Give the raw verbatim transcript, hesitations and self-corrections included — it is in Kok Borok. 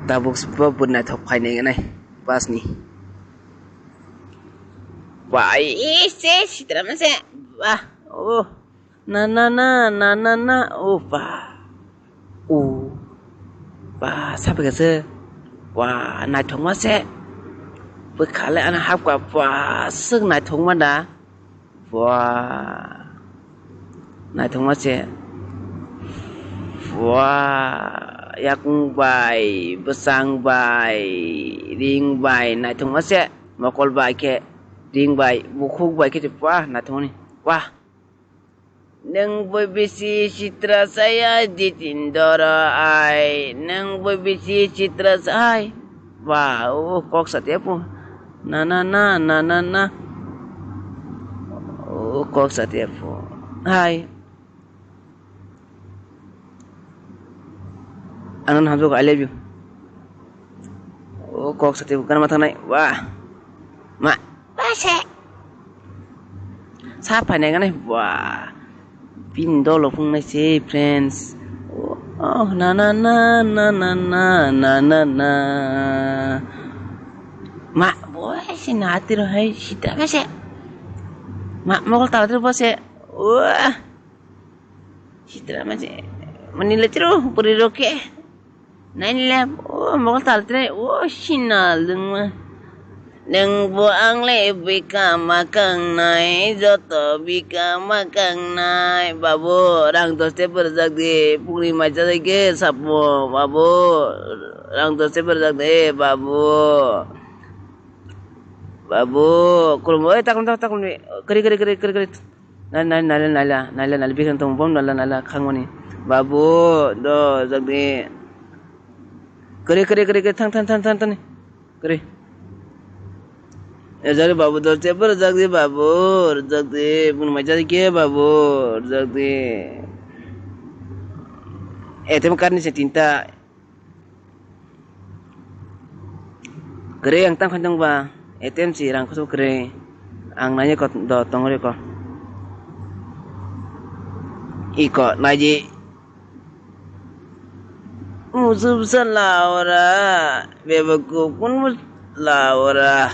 Tabuk bo bwrwi naithok phainai nai bus ni. Bai se sitra mase. Bah, oh. Na na na na na na. Oh, bah. Oh. Bah, sapi kase. Wah, naithok mase. Bwkhale ana hapka, bah, swk naithok ma da. Bua. Naithok ma se. Bua. Yakung bai, bwsang bai, ring bai, naithok ma se. Mokol bai khe, ring bai, bukhuk bai khe, bua, naithok ni. Bua. Nwng bo bisi sitra saya, Jitindra ai. Nwng bo bisi sitra sai. Ba, o kok satia po. Na, na, na, na, na, na. O kok satia po. Hai. Ang nang hamjak, I love you. O kok satia po, gana ma thangnai. Wah. Ma. Ba se. Sa phainai gana, wah. Pin dolo phungnai se, friends. Oh, na, na, na. Ma, boy, si na tiro hai, sitra mase. Ma, mokol tala tiro bose. Wah. Sitra mase. Mani le tiro, puri roke. Nainle, o mokol tal tre, o sinal dungma. Neng bo ang le bika makang nai, joto bika makang nai. Babu, rang doste berjak di, pukri macha ke sapo, babu. Rang doste berjak di, babu. Babu, kulum, oi, takum, takum, takum, kari, kari, kari, kari, kari. Nai, nai, naila, naila, naila, naila, bikhan tong bom naila, naila, khangmani. Babu, do, jagdi. Kari, kari, kari, kari, thang, thang, thang, thang, thang. Kari. E jagdi babu, do, chebar jagdi babu, jagdi, bun mai jagdi ke babu, jagdi. A T M card ni se tinta. Kwrwi ang tang khaitong ba, A T M si rang khosok kwrwi. Ang nai ko do tong ri ko. Iko naiji. Musu bwsa laura, bebekuk kun bwsa laura.